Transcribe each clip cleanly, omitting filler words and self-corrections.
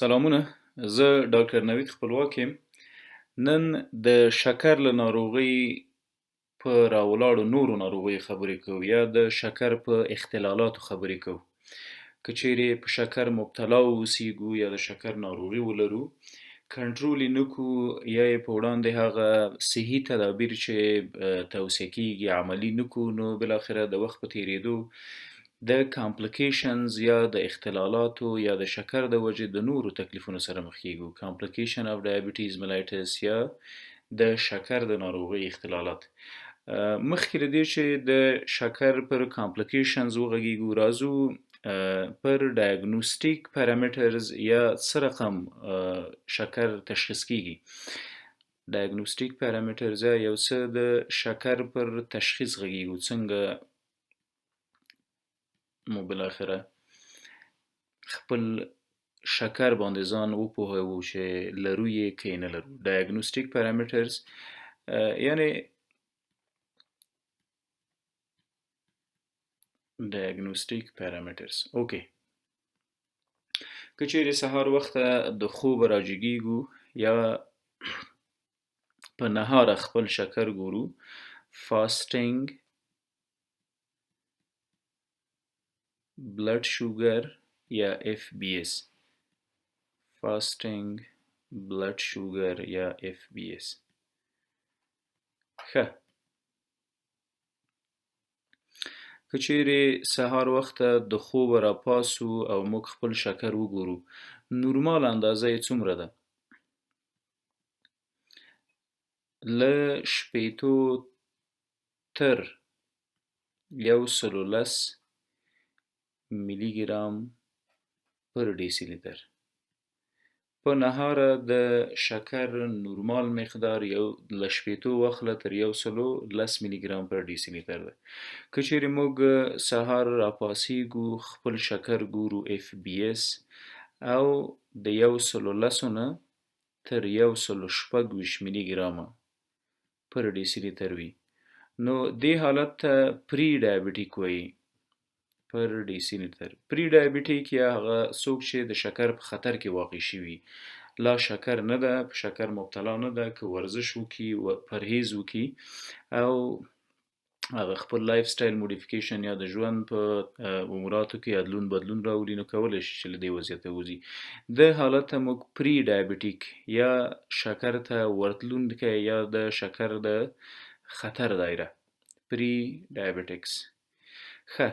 سلامونه، زه ډاکټر نوید خپلواک یم. نن د شکر له ناروغۍ په راولاړو نورو ناروغیو خبرې کوو یا د شکر په اختلالاتو خبرې کوو. که چیرې په شکر مبتلا واوسیږو یا د شکر ناروغي ولرو، کنټرول یې نه کړو یا یې په وړاندې هغه صحي تدابیر چې توصیه کیږي عملي نه کړو، نو بالاخره د وخت په تیریدو د کامپلیکیشنز یا د اختلالاتو یا د شکر د وجې د نورو تکلیفونو سره مخ کیږو. کامپلیکیشن اف ډایابیټیز ملایټس یا د شکر د ناروغۍ اختلالات. مخکې له دې چې د شکر پر کامپلیکیشنز وغږیږو، راځو پر ډایګنوستیک پارامیټرز یا څه رقم شکر تشخیص کیږي. ډایګنوستیک پارامیټرز یا یو څه د شکر پر تشخیص غږیږو، څنګه مو بالاخره خپل شکر باندې ځان وپوهوو چې لرو یې که یې نه لرو. ډایګنوستیک پارامیټرز یعنی ډایګنوستیک پارامیټرز. اوکی، که چیرې سهار وخته د خوبه راجګیږو یا په نهاره خپل شکر ګورو، فاستینګ بلډ شوګر یا اف بي اس، فاستینګ بلډ شوګر یا اف بي اس. ښه، که چیرې سهار وخته د خوبه راپاڅو او موږ خپل شکر وګورو، نورماله اندازه یې څومره ده؟ له 60 تر 110 ملي ګرام پر ډیسي لیتر. په نهاره د شکر نورمال مقدار یو له 60 واخله تر 110 ملي ګرام پر ډیسي لیتر ده. که چیرې موږ سهار راپاڅیږو، خپل شکر ګورو اف بي اس او د 110 نه تر 126 ملي ګرامه پر ډیسي لیتر وي، نو دې حالت ته پری ډایابیټیک وایي. پر ډیسي لیتر پری ډایابیټیک یا هغه څوک چې د شکر په خطر کې واقع شوي، لا شکر نه ده، په شکر مبتلا نه ده، که ورزش وکړي، پرهیز وکړي او هغه خپل لایف سټایل موډیفیکیشن یا د ژوند په اموراتو کې ادلون بدلون راولي، نو کولی شي چې له دې وضعیته ووځي. د حالت ته موږ پری ډایابیټیک یا شکر ته ورتلونکی یا د شکر د خطر دایره، پری ډایابیټکس. ښه،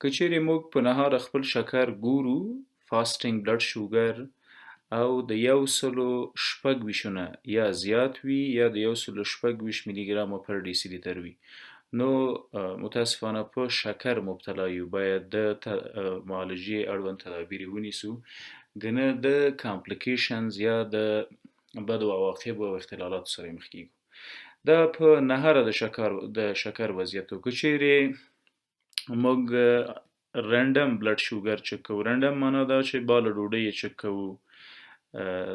که چیرې موږ په نهاره خپل شکر ګورو، فاستینګ بلډ شوګر، او د 126 نه یا زیات وي یا د 126 ملي ګرامه پر ډیسي لیتر وي، نو متاسفانه په شکر مبتلا یو، باید د معالجې اړوند تدابیر ونیسو، ګنه د کامپلیکیشنز یا د بدو عواقبو او اختلالاتو سره مخ کیږو. دا په نهاره د شکر وضعیت و. که چیرې موږ رینډم بلډ شوګر چک کوو، رینډم معنا دا چې باله ډوډۍ یې چک کوو،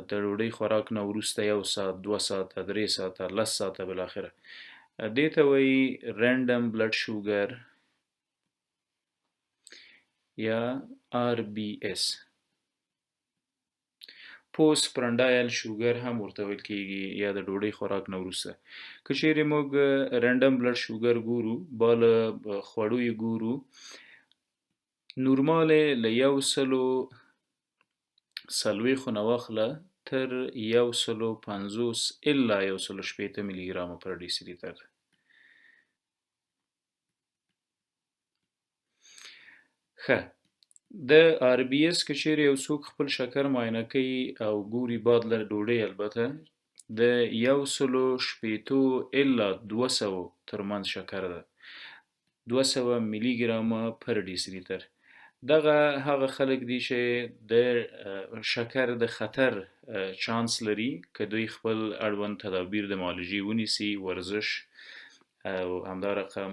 د ډوډۍ خوراک نه وروسته 1 ساعت، 2 ساعته، 3 ساعته، 10 ساعته، بالاخره دې ته وایي رینډم بلډ شوګر یا آر بي اس. پوست پرنډایل شوګر هم ورته ویل کیږي، یا د ډوډۍ خوراک نه وروسته. که چیرې موږ رینډم بلډ شوګر ګورو، باله خوړو یې ګورو، نورمال یې له 140 نه واخله تر 150 الا 160 ملي ګرامه پر ډیسي لیتر ده. ښه، د آر بي اس که چیرې یو څوک خپل شکر معاینه کوي او ګوري بعد له ډوډۍ، البته د 160 الا 200 ترمنځ شکر ده، 200 ملي ګرامه پر ډیسي لیتر. دغه هغه خلک دي چې د شکر د خطر چانس لري، که دوی خپل اړوند تدابیر د معالجې ونیسي، ورزش او همدا رقم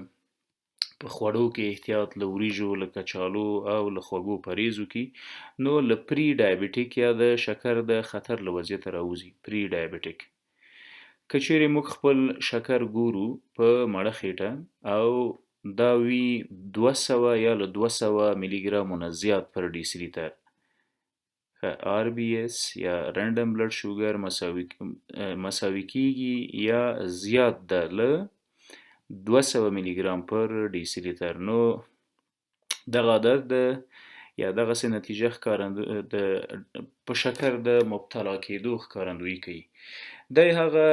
په خوړو کې احتیاط، له وریژو، له کچالو او له خوږو پرهیز وکړي، نو له پری ډایابیټیک یا د شکر د خطر له وضعیته راوځي. پری ډایابیټیک. که چیرې موږ خپل شکر ګورو په مړه خېټه او دا وي 200 یا له 200 ملي ګرامو نه زیات پر ډیسي لیتر، ښه، آر بي اس یا random blood sugar مساوي کیږي یا زیات ده له 200 ملي ګرام پر ډیسي لیتر، نو دغه عادت د یا دغسې نتیجه د په شکر د مبتلا کېدو ښکارندویي کوي. دی هغه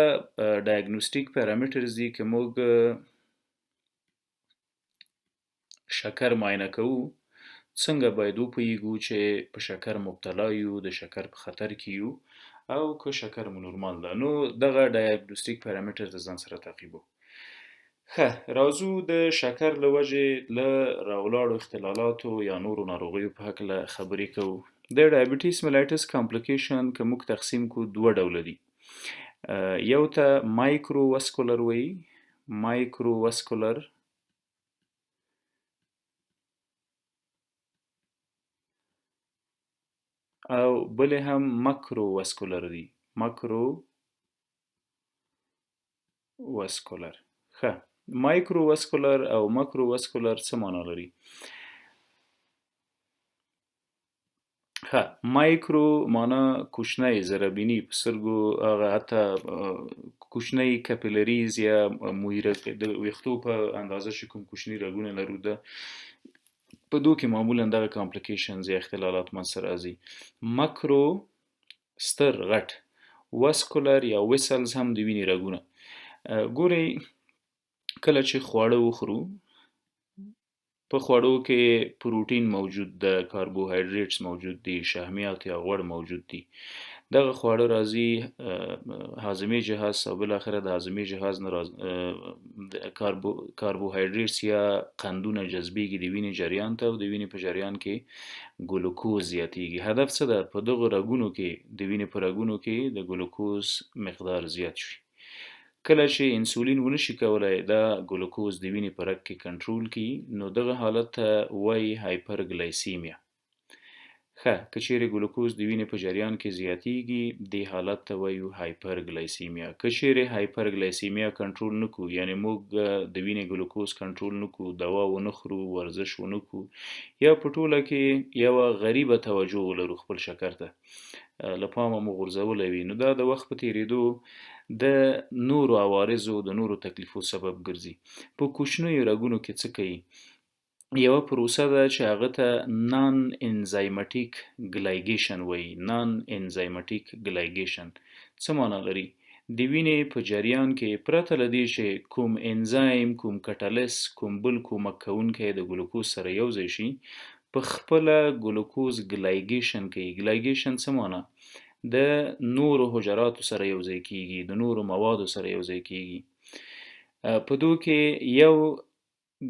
diagnostic parameters دي که موږ شکر معاینه کوو، څنګه باید وپوهیږو چې په شکر مبتلا یو، د شکر په خطر کې یو، او که شکر مو نورمال ده. نو دغه diagnostic parameter د ځان سره تعقیبو. ښه، راځو د شکر له وجې له راولاړو اختلالاتو یا نورو ناروغیو په هکله خبرې کوو. د diabetes mellitus complication که موږ تقسیم کو دوه ډوله دي. یو ته microvascular وایي، microvascular او بلې هم macrovascular دي، macrovascular. ښه، microvascular او macrovascular څه معنا لري؟ ښه، مایکرو معنا کوچنی، ذره بیني، په سترګو هغه حتی کوچنی capillaries یا د ویښتو په اندازه چې کوم کوچني رګونه لرو، د په دو کې معمولا دغه complications یا اختلالات منځته راځي. macro ستر، غټ، vascular یا vessels هم د وینې رګونه. ګورئ کله چې خواړه وخورو، په خوړو کې پروټین موجود ده، carbohydrates موجود دي، شحمیات یا غوړ موجود دي. دغه خواړه راځي هاضمې جهاز او بالاخره د هاضمې جهاز نه carbohydrates یا قندونه جذبیږي د وینې جریان ته، او د وینې په جریان کې ګلوکوز زیاتیږي. هدف څه ده؟ په دغو رګونو کې، د وینې په رګونو کې د ګلوکوز مقدار زیات شي. کله چې انسولین ونشي کولای دا ګلوکوز د وینې په رګ کې کنټرول کړي، نو دغه حالت ته وایي hyperglycemia. ښه، که چیرې ګلوکوز د وینې په جریان کې زیاتیږي، دې حالت ته وایو hyperglycemia. که چیرې hyperglycemia کنټرول نه کړو، یعنې موږ د وینې ګلوکوز کنټرول نه کړو، دوا ونه خورو، ورزش ونه کړو، یا په ټوله کې یوه غریبه توجه ولرو خپل شکر ته، له پامه مو غورځولی وي، نو دا د وخت په تیریدو د نورو عوارضو، د نورو تکلیفو سبب ګرځي. په کوچنیو رګونو کې څه کوي؟ یوه پروسه ده چې هغه ته non-enzymatic glycation وایي. non-enzymatic glycation څه معنا لري؟ د وینې په جریان کې پرته له دې چې کوم انزایم، کوم catalyst، کوم بل کومک کوونکی د ګلوکوز سره یو ځای شي، په خپله ګلوکوز glycation کوي. glycation څه معنا؟ د نورو حجراتو سره یو ځای کیږي، د نورو موادو سره یو ځای کیږي. په دو کې یو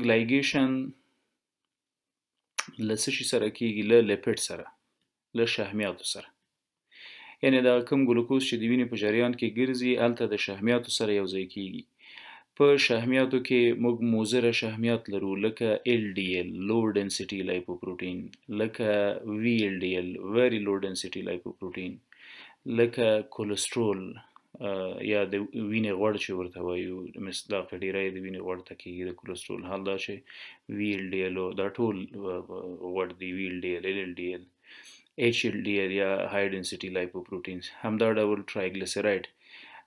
glycation له څه شي سره کیږي؟ له lipid سره، له شحمیاتو سره. یعنې دا کوم ګلوکوز چې د وینې په جریان کې ګرځي، هلته د شحمیاتو سره یو ځای کیږي. په شحمیاتو کې موږ مضره شحمیات لرو، لکه LDL low density lipoprotein، لکه VLDL very low density lipoprotein، لکه کولیسټرول یا د وینې غوړ چې ورته وایو، مصداق ډیری د وینې غوړ ته کیږي د کولیسټرول، حال دا چې VLDL دا ټول غوړ دي، VLDL، LLDL، HLDL یا high density lipoproteins، همدا ډول triglyceride.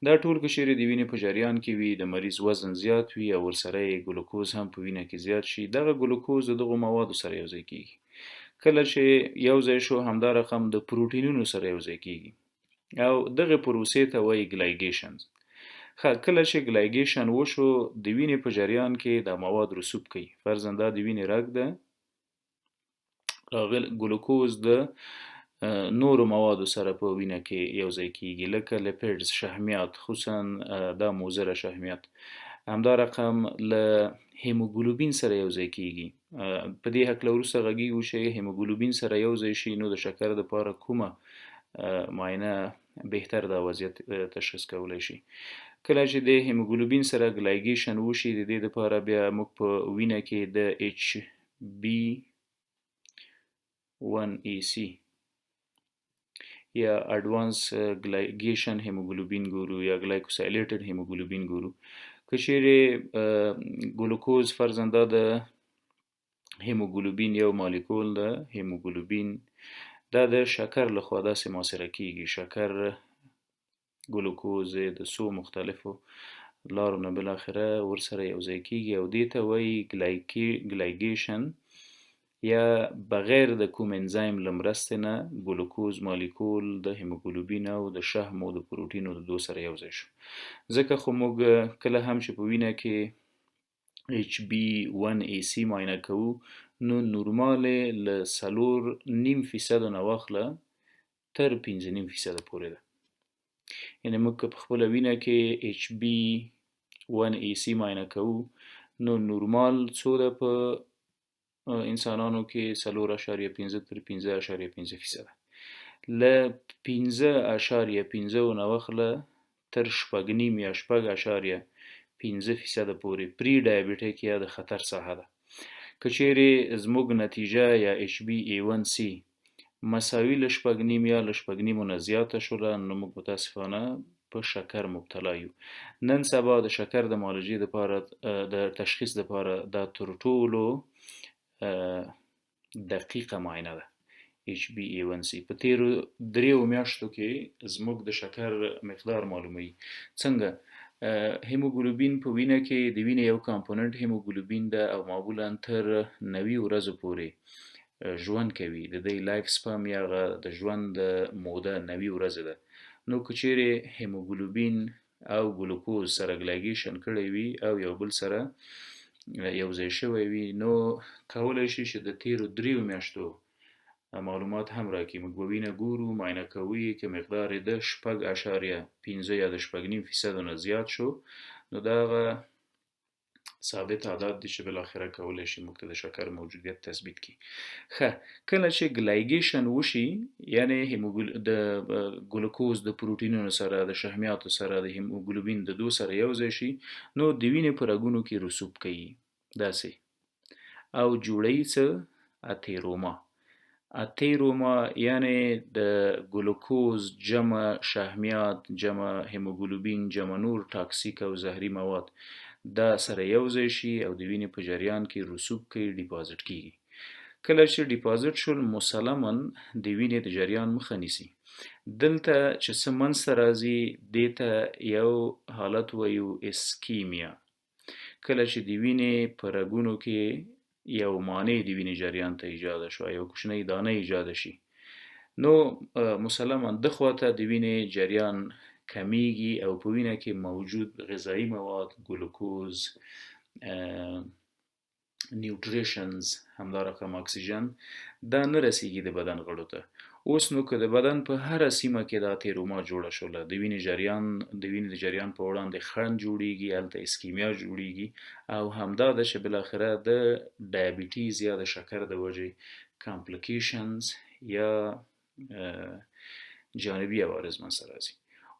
دا ټول که چیرې د وینې په جریان کې وي، د مریض وزن زیات وي او ورسره یې ګلوکوز هم په وینه کې زیات شي، دغه ګلوکوز د دغو موادو سره یو ځای کیږي. کله چې یو ځای شو، همدا رقم د پروټینونو سره یو ځای کیږي، او دغه پروسې ته وایي glycation. ښه، کله چې glycation وشو، د وینې په جریان کې دا مواد رسوب کوي. فرضاً دا د وینې رګ ده، راغلی ګلوکوز د نورو موادو سره په وینه کې یو ځای کیږي، لکه lipids، شحمیات، خصوصا دا مضره شحمیات. همدا رقم له هیموګلوبین سره یو ځای کیږي. په دې هکله وروسته غږیږو چې هیموګلوبین سره یو ځای شي، نو د شکر دپاره کومه معاینه بهتر دا وضعیت تشخیص کولی شي. کله چې د هیموګلوبین سره glycation وشي، د دې دپاره بیا موږ په وینه کې د HB1AC یا advanced glycation hemoglobin ګورو یا glycosylated hemoglobin ګورو. که چیرې ګلوکوز فرضاً دا د هیموګلوبین یو مالیکول ده، هیموګلوبین دا د شکر له خوا داسې محاصره کیږي. شکر ګلوکوز د څو مختلفو لارو نه بالاخره ورسره یو ځای کیږي او دې ته وایي ګلایګیشن، یا بغیر د کوم انزایم له مرستې نه ګلوکوز مالیکول د هیموګلوبین او د شحمو د پروټینو د دوو سره یو ځای شو. ځکه خو موږ کله هم چې په وینه کې ایچ بي 1 ای سي معاینه کوو، نو نورمال یې له 4.5% نه واخله تر 5.5% پورې ده. یعنې موږ که په خپله وینه کې ایچ بي 1 ای سي معاینه کوو، نو نورمال څو ده په انسانانو کې؟ 4.5 تر 5.5%. له 5.5 نه واخله تر 6.5 یا 6.5% پورې پری ډایابیټیک یا د خطر ساحه ده. که چیرې زموږ نتیجه یا ایچ بي ای 1 سي مساوي له 6.5 یا له 6.5 نه زیاته شوله، نو موږ متاسفانه په شکر مبتلا یو. نن سبا د شکر د معالجې دپاره، د تشخیص دپاره دا تر ټولو دقیقه معاینه ده ایچ بي ای 1 سي. په تیرو دریو میاشتو کې زموږ د شکر مقدار معلوموي. څنګه؟ هیموګلوبین په وینه کې د وینې یو کمپوننټ هیموګلوبین ده او معمولا تر 90 ورځو پورې ژوند کوي. د دې لایف سپم یا هغه د ژوند موده 90 ورځې ده. نو که چیرې هیموګلوبین او ګلوکوز سره ګلایګیشن کړی وي او یو بل سره یو ځای شوی وي، نو کولی شي چې د تیرو دریو میاشتو معلومات هم راکړي. موږ به وینه ګورو، معاینه کوو یې، که مقدار یې د 6.5 یا د 6.5% نه زیات شو، نو دا هغه ثابت عادات دي چې بالاخره کولی شي موږ ته د شکر موجودیت تثبیت کړي. ښه، کله چې ګلایګیشن وشي، یعنې د ګلوکوز د پروټینونو سره، د شحمیاتو سره، د هیموګلوبین د دوو سره یو ځای شي، نو د وینې په رګونو کې رسوب کوي داسې او جوړوي څه؟ اتیروما. اتیروما یعنې د ګلوکوز جمع شحمیات جمع هیموګلوبین جمع نور ټاکسیک او زهري مواد دا سره یو ځای شي او د وینې په جریان کې رسوب کوي، ډیپازټ کیږي. کله چې ډیپازټ شول، مسلما د وینې د جریان مخه نیسي. دلته چې څه منځته راځي، دې ته یو حالت وایو اسکیمیا. کله چې د وینې په رګونو کې یو مانع د وینې جریان ته ایجاد شوه، یو کوچنۍ دانه ایجاد شي، نو مسلما د خواته د وینې جریان کمیږي او په وینه کې موجود غذایي مواد، ګلوکوز، نیوټریشنز، همدا رقم اکسیجن دا نه رسیږي د بدن غړو ته. اوس نو که د بدن په هره سیمه کې دا تیروما جوړه شوله، د وینې جریان، د وینې د جریان په وړاندې خنډ جوړیږي، هلته اسکیمیا جوړیږي او همدا ده چې بالاخره د ډایابیټیز یا د شکر د وجې کامپلیکیشنز یا جانبي عوارض منځته راځي.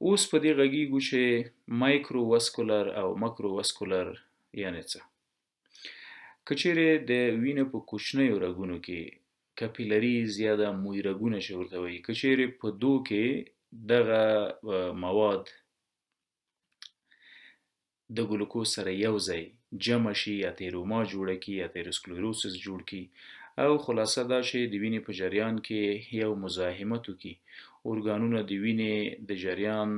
اوس په دې غږیږو چې مایکروواسکولر او مکروواسکولر یعنې څه. که چیرې د وینې په کوچنیو رګونو کې کپیلریز یا د موی رګونه چې ورته وایي، که چیرې په دو کې دغه مواد د ګلوکوز سره یو ځای جمع شي، یا تیروما جوړه کړي یا تیروسکلروسس جوړ کړي، او خلاصه دا چې د وینې په جریان کې یو مزاحمت وکړي، ارګانونه د وینې د جریان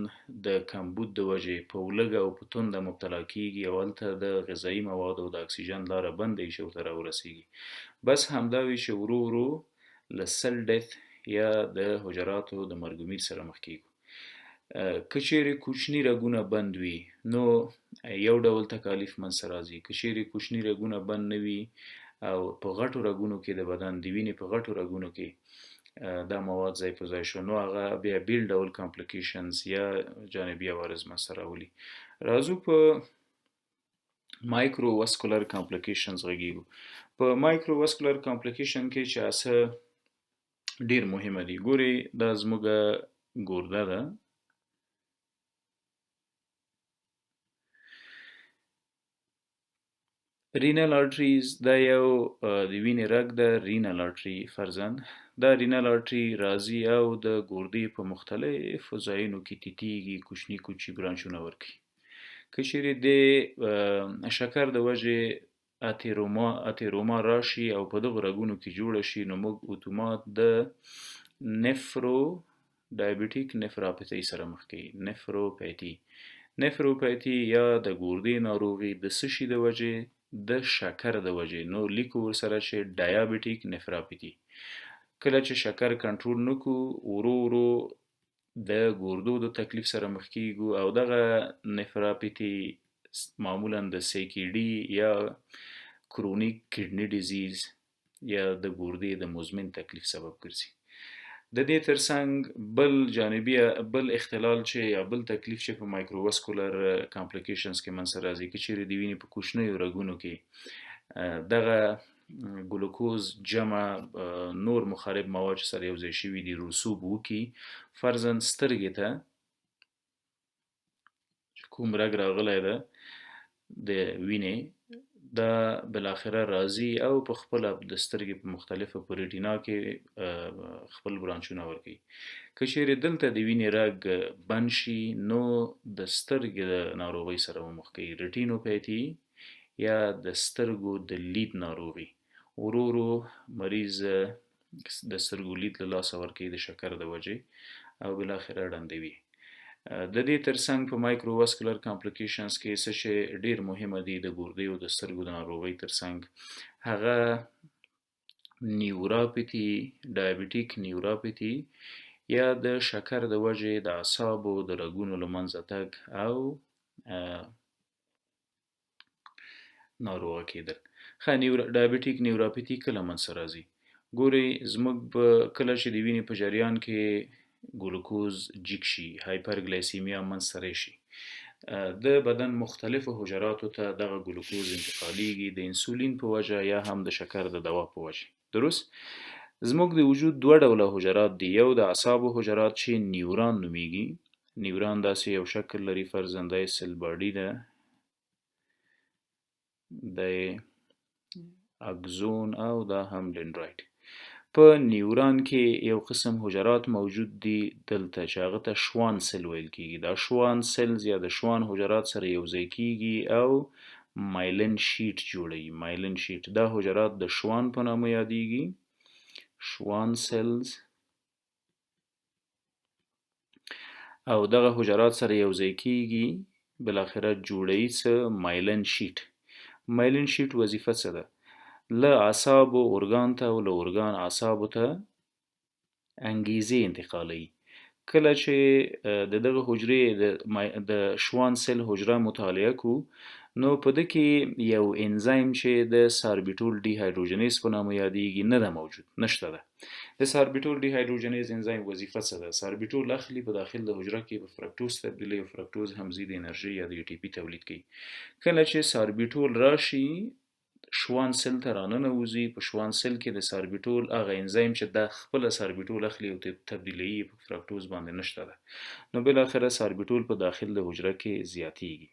د کمبود د وجې په ولږه او په تنده مبتلا کیږي او هلته د غذایي موادو او د اکسیجن لاره بنده وي چې ورته راورسیږي. بس همدا وي چې ورو ورو له سل ډیث یا د حجراتو د مرګ و میر سره مخ کیږو. که چیرې کوچني رګونه بند وي، نو یو ډول تکالیف منځته راځي. که چیرې کوچني رګونه بند نه وي او په غټو رګونو کې د بدن د وینې په غټو رګونو کې دا مواد ځای په ځای شو، نو هغه بیا بیل ډول کامپلیکیشنز یا جانبي عوارض منځته راولي. راځو په مایکروواسکولر کامپلیکیشنز غږیږو. په مایکروواسکولر کامپلیکیشن کې چې هڅه ډیر مهمه دي، ګورئ دا زموږ ګورده ده، رینل آرټریز، دا یو د وینې رګ ده، رینل آرټری فرضاً. دا رینل آرټری راځي او د ګردې په مختلفو ځایونو کې تیتیږي، کوچني کوچني برانچونه ورکوي. که چیرې د شکر د وجې اتیروما راشي او په دغو رګونو کې جوړه شي، نو موږ اتومات د نفرو ډایبټیک نفراپتۍ سره مخ کوي. نفروپیتي، نفروپیتي یا د ګردې ناروغي د څه شي د وجې؟ د شکر د وجې. نو لیکو ورسره چې ډایابټیک نفراپیتي. کله چې شکر کنټرول نکو، ورو ورو د ګردو د تکلیف سره مخ کیږو، او دغه نفراپیتي معمولا د سی کی ډي یا کرونیک کډني ډیزیز یا د ګردې د مزمن تکلیف سبب ګرځي. د دې ترڅنګ بل جانبي بل اختلال چې یا بل تکلیف چې په مایکروواسکولر کامپلیکیشنز کې منځته راځي، که چیرې د وینې په کوچنیو رګونو کې دغه ګلوکوز جمع نور مخرب مواد چې سره یو ځای شوي دي رسوب وکړي، فرضاً سترګې ته چې کوم رګ راغلی ده د وینې، دا بالاخره راځي او په خپله د سترګې په مختلفو په ریټینا کې خپل برانچونه ورکوي. که چیرې دلته د وینې رګ بند شي، نو د سترګې د ناروغۍ سره به مخ کوي، ریټینوپیتي یا د سترګو د لید ناروغي. ورو ورو مریض د سترګو لید له لاسه ورکوي د شکر د وجې، او بالاخره ړندوي. د دې ترڅنګ په مایکروواسکولر کامپلیکیشنز کې څه چې ډېر مهمه دي د ګردې او د سترګو د ناروغۍ ترڅنګ، هغه نیوراپیتي، ډایابټیک نیوراپیتي یا د شکر د وجې د اعصابو د رګونو له منځه تګ او ناروغه کېدل. ښه، ډایابټیک نیوراپیتي کله منځته راځي؟ ګورئ، زموږ په کله چې د وینې په جریان کې ګلوکوز جیګ شي، هایپرګلایسیمیا منځته راشي، د بدن مختلفو حجراتو ته دغه ګلوکوز انتقالیږي د انسولین په وجه یا هم د شکر د دوا په وجه. درست؟ زموږ د وجود دوه ډوله حجرات دي، یو د اعصابو حجرات چې نیوران نومیږي. نیوران داسې یو شکل لري، فرضاً دا یې سیل باډي ده، دا یې اکزون او دا هم ډندرایټ. په نیوران کې یو قسم حجرات موجود دي دلته چې هغه ته شوان سیل ویل کیږي. دا شوان سیلز یا د شوان حجرات سره یو ځای کیږي او مایلن شیټ جوړوي. مایلن شیټ، دا حجرات د شوان په نامه یادیږي، شوان سیلز، او دغه حجرات سره یو ځای کیږي، بالاخره جوړوي څه؟ مایلن شیټ. مایلن شیټ وظیفه څه ده؟ له اعصابو ارګان ته او له ارګان اعصابو ته انګیزې انتقالوي. کله چې د دغه حجرې د شوان سیل حجره مطالعه کو، نو په ده کې یو انزایم چې د ساربیټول ډي هایدروجنیز په نامه یادیږي نه ده موجود، نشته ده. د ساربیټول ډي هایدروجنیز انزایم وظیفه څه ده؟ ساربیټول اخلي، په داخل د حجره کې په فرکټوز تبدیلوي، او فرکټوز هم ځي د انرژي یا د ای ټي پي تولید کوي. کله چې ساربیټول راشي شوان سیل ته راننوځي، په شوان سیل کې د ساربیټول هغه انزایم چې دا خپله ساربیټول اخلي او تبدیلوي په فرکټوز باندې نشته ده، نو بالاخره ساربیټول په داخل د حجره کې زیاتیږي.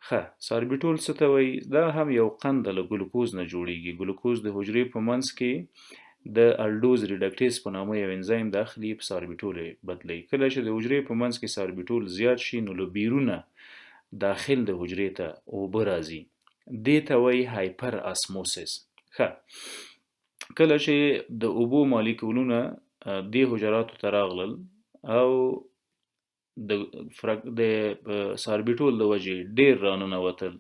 ښه، ساربیټول څه ته وایي؟ دا هم یو قند له ګلوکوز نه جوړیږي. ګلوکوز د حجرې په منځ کې د الډوز ریډکټیز په نامه یو انزایم د اخلي، په ساربیټول یې بدلوي. کله چې د حجرې په منځ کې ساربیټول زیات شي، نو له بیرونه داخل د حجرې ته اوبه راځي، دې ته وایي هایپر اسموسس. ښه، کله چې د اوبو مالیکولونه دې حجراتو ته راغلل او د ساربیټول د وجې ډېر راننوتل،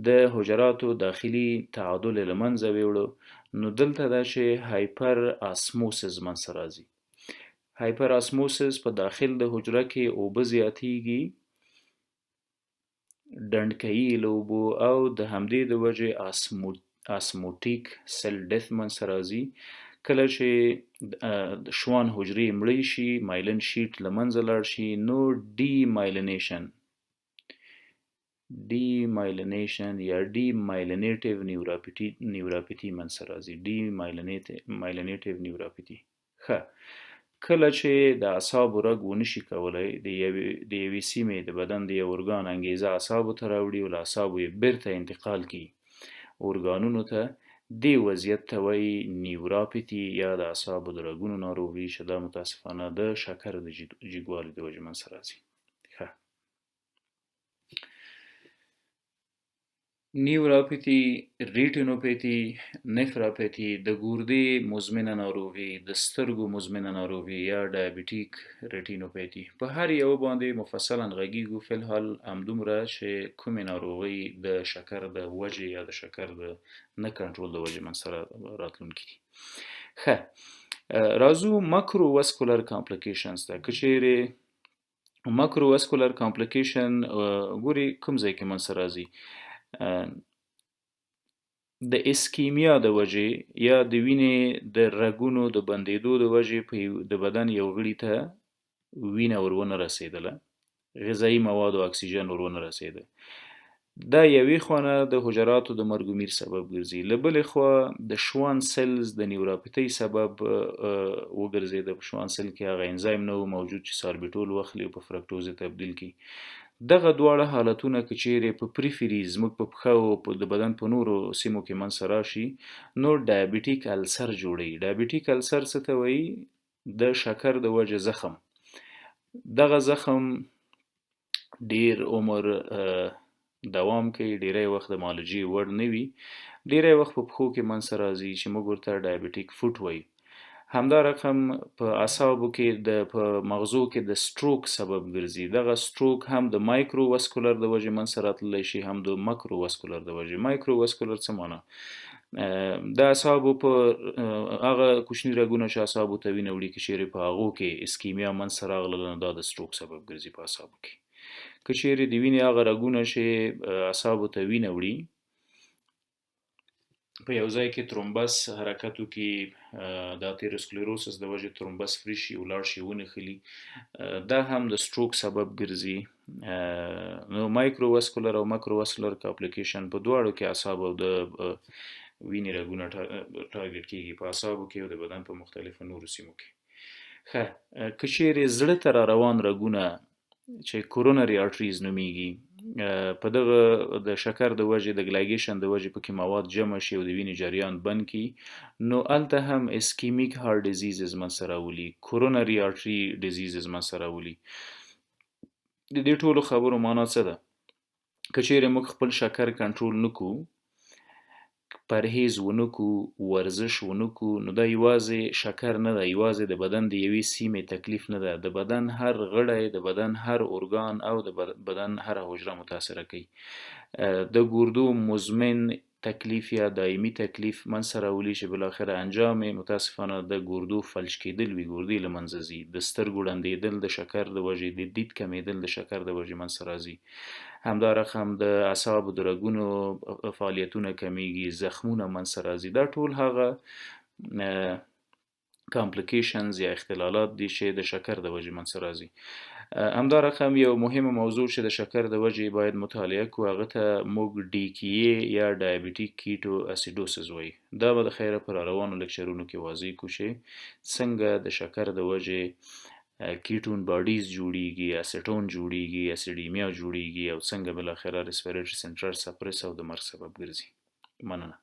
د حجراتو داخلي تعادل یې له منځه ویوړو، نو دلته ده چې هایپر اسموسس منځته راځي. هایپر اسموسس په داخل د حجره کې اوبه زیاتیږي، ډنډ کوي له اوبو، او د همدې د وجې اسموټیک سیل ډیث منځته راځي. کله چې شوان حجرې مړې شي، مایلن شیټ له منځه لاړ شي، نو ډي مایلنیشن، ډي مایلنیشن یا ډي مایلنیټیو نیوراپیتي منځته راځي. ډي مایلنیټیو نیوراپیتي. ښه، کله چې د اعصابو رګ ونشي کولی د یوې سیمې د بدن د یو ارګان انګیزه اعصابو ته راوړي او له اعصابو یې بیرته انتقال کړي ارګانونو ته، دې وضعیت ته وایي نیوراپیتي یا د اعصابو د رګونو ناروغي، چې دا متاسفانه د شکر د جګوالي د وجې منځته راځي. ښه، نیوراپتي، ریټینوپیتي، نفراپیتي، د ګردې مزمنه ناروغي، د سترګو مزمنه ناروغي یا ډایابیټیک ریټینوپیتي. په هر یو باندې مفصلا غږیږو. فلحال همدومره چې کومې ناروغۍ د شکر د وجې یا د شکر د نه کنټرول د وجې منځته راتلونکي دي. ښه، راځو مکروواسکولر کامپلیکیشنز ته. که چیرې مکروواسکولر کامپلیکیشن ګوري کوم ځای کې منځته راځي، د اسکیمیا د وجې یا د وینې د رګونو د بندېدو د وجې په د بدن یو غړي ته وینه ور ونه رسېدله، غذایي مواد او اکسیجن ور ونه رسېده، دا یوې خوا نه د حجراتو د مرګ و میر سبب ګرځي، له بلې خوا د شوان سیلز د نیوراپیتۍ سبب وګرځېده. په شوان سیل کې هغه انزایم نه و موجود چې ساربیټول واخلي او په فرکټوز یې تبدیل کړي. دغه دواړه حالتونه که چیرې په پریفري زموږ په پښه او د بدن په نورو سیمو کې منځته راشي، نو ډایابیټیک السر جوړوي. ډایابیټیک السر څه ته وایي؟ د شکر د وجې زخم. دغه زخم ډیر عمر دوام کوي، ډیری وخت د معالجې وړ نه وي، ډیری وخت په پښو کې منځته راځي چې موږ ورته ډایابیټیک فوټ وایو. همدا رقم په اعصابو کې د په مغزو کې د سټروک سبب ګرځي. دغه سټروک هم د مایکروواسکولر د وجې منځته راتللی شي، هم د مکروواسکولر د وجې. مایکروواسکولر څه معنا؟ د اعصابو په هغه کوچني رګونه چې اعصابو ته وینه وړي، که چیرې په هغو کې اسکیمیا منځته راغله، نو دا د سټروک سبب ګرځي په اعصابو کې. که چیرې د وینې هغه رګونه چې اعصابو ته وینه وړي په یو ځای کې ترومبس حرکت وکړي، د اتیروسکلروسس د وجې ترومبس فري شي، ولاړ شي ونښلي، دا هم د سټروک سبب ګرځي. نو مایکروواسکولر او مکروواسکولر کامپلیکیشن په دواړو کې اعصاب او د وینې رګونه ټارګټ کیږي، په اعصابو کې او د بدن په مختلفو نورو سیمو کې. ښه، که چیرې زړه ته را روان رګونه چې کورونري ارټریز نومیږي، په دغه د شکر د وجې د ګلایګیشن د وجې پکې مواد جمع شي او د وینې جریان بند کړي، نو هلته هم اسکیمیک هارت ډیزیزز منځته راولي، کورونري ارټري ډیزیزز منځته راولي. د دې ټولو خبرو معنا څه ده؟ که چیرې موږ خپل شکر کنټرول نه کړو، پرهیز ونه کړو، ورزش ونه کړو، نو دا یوازې شکر نه ده، یوازې د بدن د یوې سیمې تکلیف نه ده، د بدن هر غړی، د بدن هر ارګان او د بدن هره حجره متاثره کوي. د ګردو مزمن تکلیف یا دایمي تکلیف منځته راولي چې بالاخره انجام یې متاسفانه د ګردو فلج کېدل وي، ګردې له منځه ځي، د سترګو ړندېدل د شکر د وجې، د دید کمېدل د شکر د وجې منځته راځي. همدا رقم د اعصابو د رګونو فعالیتونه کمیږي، زخمونه منځته راځي. دا ټول هغه کامپلیکیشنز یا اختلالات دي چې د شکر د وجې منځته راځي. همدا رقم یو مهمه موضوع چې د شکر د وجې باید مطالعه کړو، هغه ته موږ ډي کی ای یا ډایابیټیک کیټو اسیډوسس وایي. دا به د خیره په روانو لیکچرونو کې واضح کړو چې څنګه د شکر د وجې کیټون باډیز جوړیږي، اسیټون جوړیږي، اسیډیمیا جوړیږي او څنګه بالاخره ریسپیریټري سنټر سپریس او د مرګ سبب ګرځي. مننه.